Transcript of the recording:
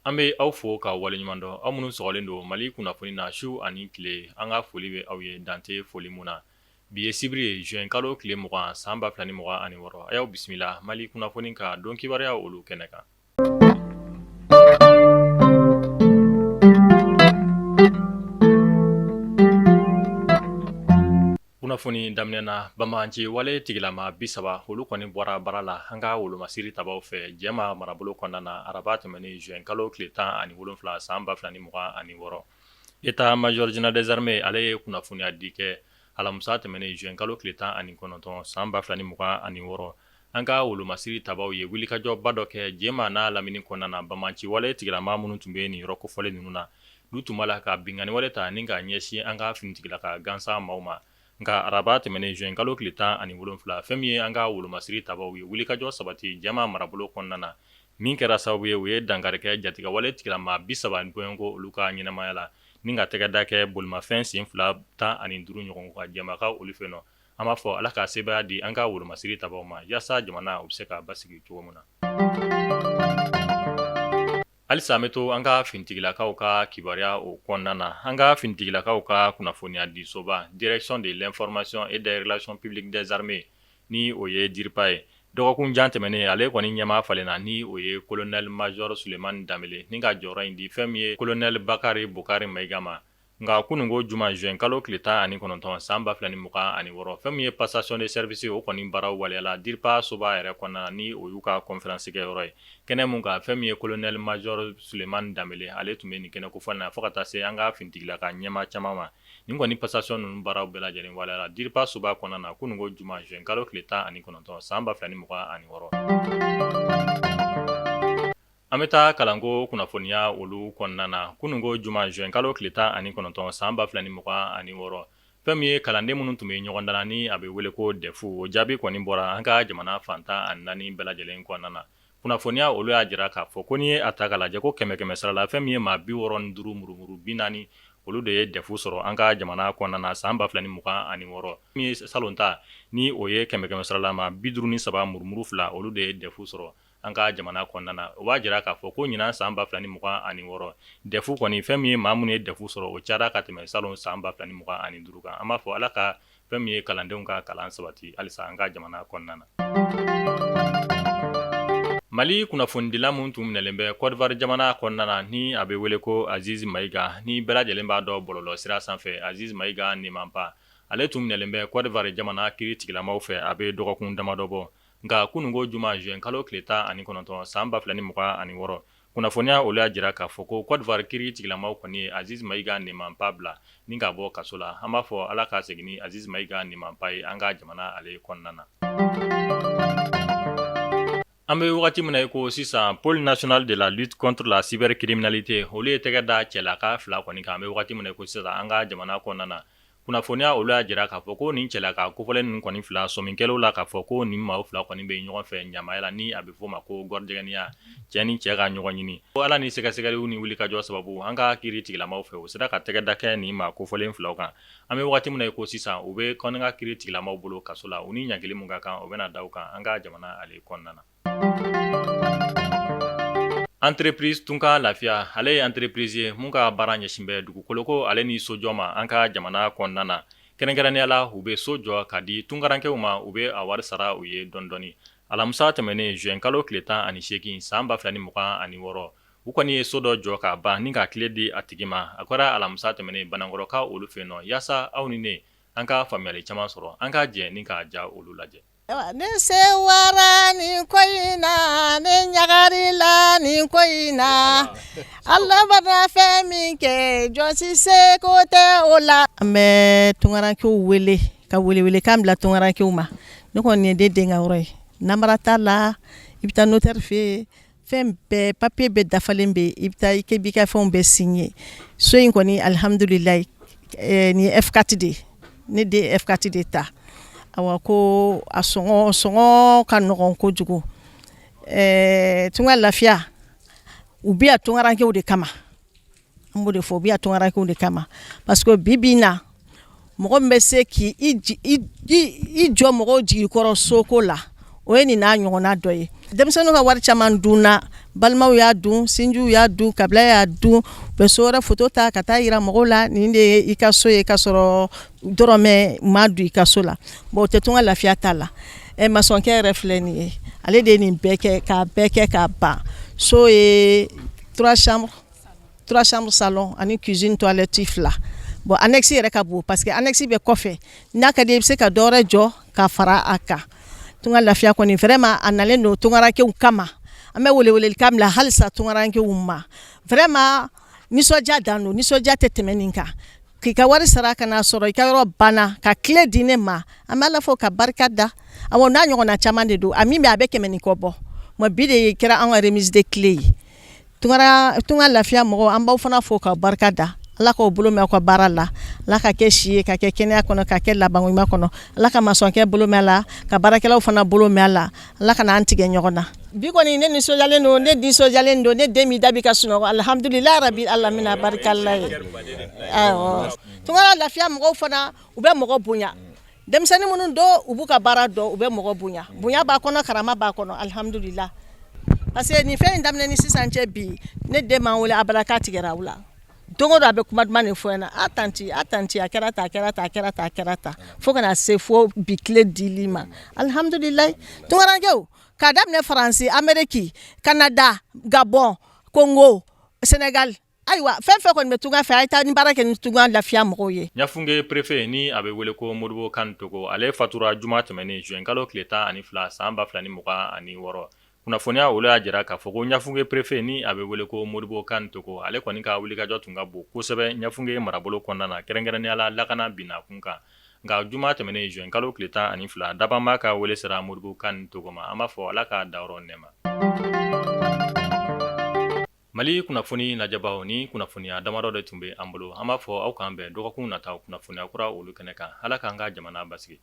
An bɛ aw fo ka waleɲuman dɔn, aw minnu sɔgɔlen don Mali kunnafoni na su ani tile, an ka foli bɛ aw ye dan tɛ foli min na. Bi ye sibiri ye juin kalo tile 20 san 2026, a y'aw bisimila Mali kunnafoni ka don kibaruya olu kɛnɛ kan. Kunnafoni daminɛ na, banbaanci wale tigilama 30, olu kɔni bɔra baara la an ka wolomasiri tabaw fɛ Jɛma marabolo kɔnɔna na araba tɛmɛnen juin kalo tile 17 san 2026. État major général des armées ale ye kunnafoniya di kɛ alamisa tɛmɛnen juin kalo tile 19 san 2026. An ka wolomasiri tabaw ye wulikajɔba dɔ kɛ Jɛma n'a lamini kɔnɔna na banbaanci wale tigilama minnu tun bɛ nin yɔrɔ kofɔlen ninnu na, n'u tun b'a la ka binkanni wale ta ni ka ɲɛsin an ka finitigilaka gansan maaw ma. Nka araba tɛmɛnen juin kalo tile 17, fɛn min ye an ka wolomasiri tabaw ye wulikajɔ sabati Jɛma marabolo kɔnɔna na, min kɛra sababu ye u ye dankari kɛ jatigɛwale tigilama 30 bɔɲɔgɔnko olu ka ɲɛnamaya la, ni ka tɛgɛ da kɛ bolimafɛn sen fila 15 ɲɔgɔn kan Jɛmakaw olu fɛ nɔ. An b'a fɔ Ala ka sebaaya di an ka wolomasiri tabaw ma yaasa jamana u bɛ se ka basigi cogo min na. Halisa an bɛ to an ka finitigilakaw ka kibaruya o kɔnɔna na, an ka finitigilakaw ka kunnafoniya disoba direction de l'information et des relations publiques des armées ni o ye DIRPA ye, dɔgɔkun jan tɛmɛnen ale kɔni ɲɛmaa falenna ni o ye colonel major Sulemani Danbele ni ka jɔyɔrɔ in di fɛn min ye colonel Bakari Bokari Mayiga ma. Nka kununko juma juin kalo tile 19 san 2026, fɛn min ye passation de service o kɔni baaraw waleyala DIRPA soba yɛrɛ kɔnɔna na, ni o y'u ka conférence kɛ yɔrɔ ye, kɛnɛ min kan fɛn min ye colonel major Sulemani Danbele ale tun bɛ nin kɛnɛ kofɔlen na fo ka taa se an ka finitigilaka ɲɛmaa caman ma. Nin kɔni passation ninnu baaraw bɛɛ lajɛlen waleyala DIRPA soba kɔnɔna na kununko juma juin kalo tile 19 san 2026. An bɛ taa kalanko kunnafoniya olu kɔnɔna na kununko juma juin kalo tile 19 san 2026, fɛn min ye kalanden minnu tun bɛ ɲɔgɔndan na ni a bɛ wele ko DEF, o jaabi kɔni bɔra an ka jamana fan 14 bɛɛ lajɛlen kɔnɔna na. Kunnafoniya olu y'a jira k'a fɔ ko n'i ye a ta k'a lajɛ ko kɛmɛ kɛmɛ sara la, fɛn min ye maa 65 murumuru 40, olu de ye DEF sɔrɔ an ka jamana kɔnɔna na san 2026. Min ye salon ta ni o ye kɛmɛ kɛmɛ sara la maa 53 murumuru 2, olu de ye DEF sɔrɔ an ka jamana kɔnɔna na. O b'a jira k'a fɔ ko ɲinan san 2026 DEF kɔni, fɛn min ye maa minnu ye DEF sɔrɔ, o cayara ka tɛmɛ salon san 2025 kan. An b'a fɔ Ala ka fɛn min ye kalandenw ka kalan sabati halisa an ka jamana kɔnɔna na. Mali kunnafonidila min tun minɛlen bɛ Côte d'Ivoire jamana kɔnɔna na ni a bɛ wele ko Aziz Mayiga, ni bɛɛ lajɛlen b'a dɔn bɔlɔlɔ sira sanfɛ Aziz Mayiga Nemanpa, ale tun minɛlen bɛ Côte d'Ivoire jamana kiri tigilamaw fɛ a bɛ dɔgɔkun damadɔ bɔ. Nka kununko juma juin kalo tile 19 san 2026, kunnafoniya olu y'a jira k'a fɔ ko Côte d'Ivoire kiri tigilamaw kɔni ye Aziz Mayiga Nemanpa bila ni ka bɔ kaso la. An b'a fɔ Ala ka segin ni Aziz Mayiga Nemanpa ye an ka jamana ale kɔnɔna na. An bɛ wagati min na i ko sisan, Pôle national de la lutte contre la cybercriminalité olu ye tɛgɛ da cɛlaka fila kɔni kan an bɛ wagati min na i ko sisan an ka jamana kɔnɔna na. Kunnafoniya olu y'a jira k'a fɔ ko nin cɛlaka kofɔlen ninnu kɔni fila sɔmi kɛlen la k'a fɔ ko nin maa fila kɔni bɛ ɲɔgɔn fɛ ɲamaya la ni a bɛ f'o ma ko gɔrɔjɛgɛniya, cɛ ni cɛ ka ɲɔgɔn ɲini. Ko Ala ni sɛgɛsɛgɛliw ni wulikajɔ sababu an ka kiri tigilamaw fɛ, u sera ka tɛgɛ da kɛ nin maa kofɔlen filaw kan. An bɛ wagati min na i ko sisan, u bɛ kɔni ka kiri tigilamaw bolo kaso la, u ni ɲangili min ka kan, o bɛna da u kan an ka jamana ale kɔnɔna na. Entreprise Tunkan Lafiya, ale ye entreprise ye mun ka baara ɲɛsin bɛ dugukoloko ale ni sojɔ ma an ka jamana kɔnɔna na. Kɛrɛnkɛrɛnnenya la, u bɛ so jɔ ka di tunkarankew ma, u bɛ a wari sara u ye dɔɔni dɔɔni. Alamisa tɛmɛnen juin kalo tile 18 san 2026, u kɔni ye so dɔ jɔ ka ban ni ka clé di a tigi ma. A kɛra alamisa tɛmɛnen Banankɔrɔkaw olu fɛ yen nɔ, yaasa aw ni ne an ka faamuyali caman sɔrɔ, an ka jɛ ni ka ja olu lajɛ. Ne sewara nin ko in na, ne ɲagarila nin ko in na, Ala mana fɛn min kɛ, jɔn si seko tɛ o la. An bɛ tunkarankew wele ka welewelekan bila tunkarankew ma. Ne kɔni ye ne den ka yɔrɔ ye, namara t'a la, i bɛ taa notaire fɛ yen, fɛn bɛɛ papier bɛɛ dafalen bɛ yen, i bɛ taa i b'i ka fɛnw bɛɛ signer. So in kɔni alihamudulilayi nin ye F4 de ye, ne den ye F4 de ta. Awa ko a sɔngɔ sɔngɔ ka nɔgɔn kojugu. Tunga lafiya u bɛ yan tunkarankew de kama. An b'o de fɔ, u bɛ yan tunkarankew de kama parce que bi bi in na mɔgɔ min bɛ se k'i jɔ mɔgɔw jigi kɔrɔ soko la, o ye nin n'a ɲɔgɔnna dɔ ye. Denmisɛnninw ka wari caman dunna, balimaw y'a dun, sinjiw y'a dun, kabila y'a dun. U bɛ so wɛrɛ foto ta ka taa yira mɔgɔw la, nin de ye i ka so ye, ka sɔrɔ dɔrɔmɛ ma don i ka so la. Bon, o tɛ tunga lafiya t'a la. Ɛ, masɔnkɛ yɛrɛ filɛ nin ye, ale de ye nin bɛɛ kɛ k'a bɛɛ kɛ k'a ban. So ye trois chambres, trois chambres, salon ani cuisine, toilette fila. Bon, annexe yɛrɛ ka bon parce que annexe bɛ kɔfɛ. N'a ka di, i bɛ se ka dɔ wɛrɛ jɔ ka fara a kan. Tunga lafiya kɔni, vraiment, a nalen don tungarankew kama. An bɛ welewelekan bila halisa tungarankew ma. Vraiment, nisɔndiya dan don, nisɔndiya tɛ tɛmɛ nin kan. K'i ka wari sara ka n'a sɔrɔ i ka yɔrɔ banna ka clé di ne ma, an bɛ Ala fo ka barika da. Awɔ, n'a ɲɔgɔnna caman de don. A min bɛ, a bɛ 100 ni kɔ bɔ. Mais bi de kɛra an ka remise de clé ye. Tunga lafiya mɔgɔw, an b'aw fana fo ka barika da. Ala k'aw bolo mɛn aw ka baara la. Ala ka kɛ si ye, ka kɛ kɛnɛya kɔnɔ, ka kɛ labanko ɲuman kɔnɔ. Ala ka masɔnkɛ bolo mɛn a la, ka baarakɛlaw fana bolo mɛn a la. Ala ka n'an tigɛ ɲɔgɔn na. Bi kɔni, ne nisɔndiyalen don, ne nisɔndiyalen don. Ne den b'i da bi ka sunɔgɔ. Alihamdulilayi rabi alamina, barikala ye. Awɔ, tunga lafiya mɔgɔw fana, u bɛ mɔgɔ bonya. Denmisɛnnin minnu don, u b'u ka baara dɔn, u bɛ mɔgɔ bonya. Bonya b'a kɔnɔ, karama b'a kɔnɔ, alihamdulila. Parce que nin fɛn in daminɛ ni sisan cɛ, bi ne den m'an wele abada k'a tigɛra aw la. Don o don, a bɛ kuma duman de fɔ ɲɛna: "A tantie, a tantie, a kɛra tan, a kɛra tan, a kɛra tan, a kɛra tan," fo ka na se fo bi clé dili ma. Alihamdulilayi. Tungarankew, k'a daminɛ Faransi, Amérique, Canada, Gabon, Congo, Sénégal, ayiwa, fɛn fɛn kɔni bɛ tunga fɛ, a ye taa ni baara kɛ ni tunga lafiya mɔgɔw ye. Ɲafunke préfet ni a bɛ wele ko Modibo Kane Togo, ale fatura juma tɛmɛnen juin kalo tile 12 san 2026. Kunnafoniya olu y'a jira k'a fɔ ko Ɲafunke préfet ni a bɛ wele ko Modibo Kane Togo, ale kɔni ka wulikajɔ tun ka bon kosɛbɛ Ɲafunke marabolo kɔnɔna na, kɛrɛnkɛrɛnnenya la lakana binna kun kan. Nka juma tɛmɛnen juin kalo tile 12, dabama ka wele sera Modibo Kane Togo ma. An b'a fɔ Ala k'a dayɔrɔ nɛɛma. Mali kunnafoni lajɛbaw, ni kunnafoniya damadɔ de tun bɛ an bolo. An b'a fɔ aw k'an bɛn dɔgɔkun nata kunnafoniya kura olu kɛnɛ kan. Ala k'an ka jamana basigi.